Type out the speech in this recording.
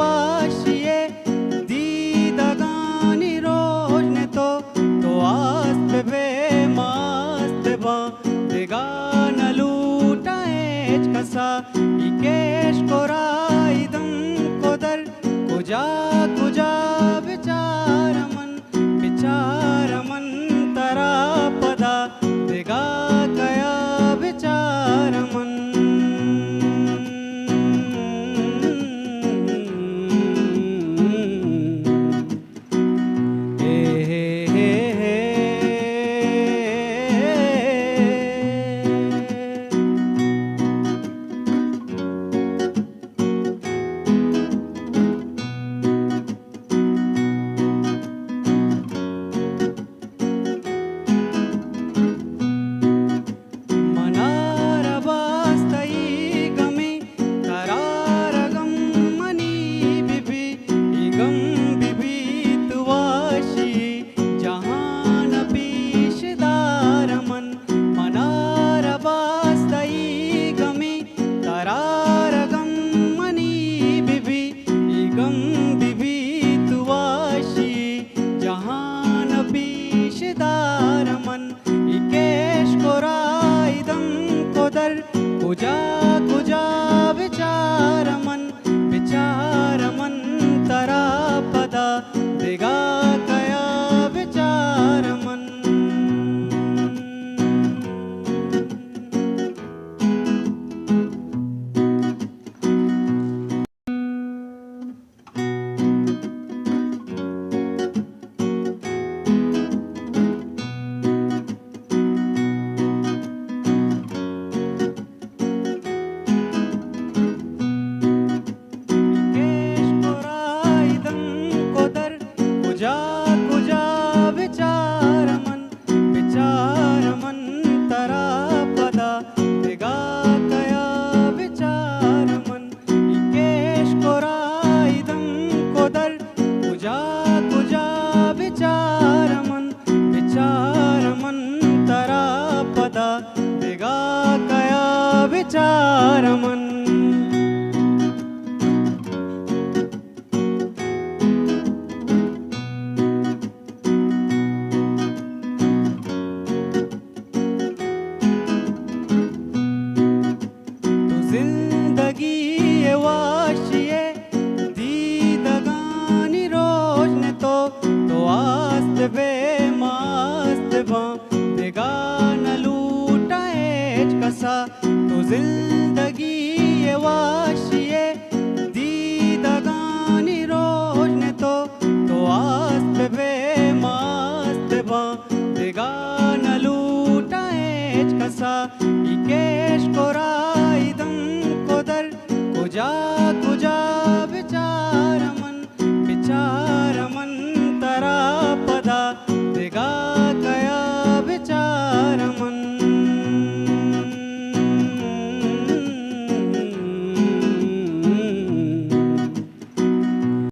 واشی ءِ دیدگانی روژن تو، تو آست بہ بئے ماست باں، دگہ نہ لوٹاں ہچ کسا۔ ای کیش کرائی دم قدر، کجا کجا بچار من، بچار من ترا پدا، دگہ کیا بچار من۔ منارا باز تئی گمیں، ترارا گم منی بہ بی، اے گم بہ بیت واشی، جہان پیش دار من۔ منارا باز تئی گمیں، ترارا گم منی بہ بی، اے گم بہ بیت واشی، جہان پیش دار من۔ ای کیش کرائی دم قدر، کجا کجا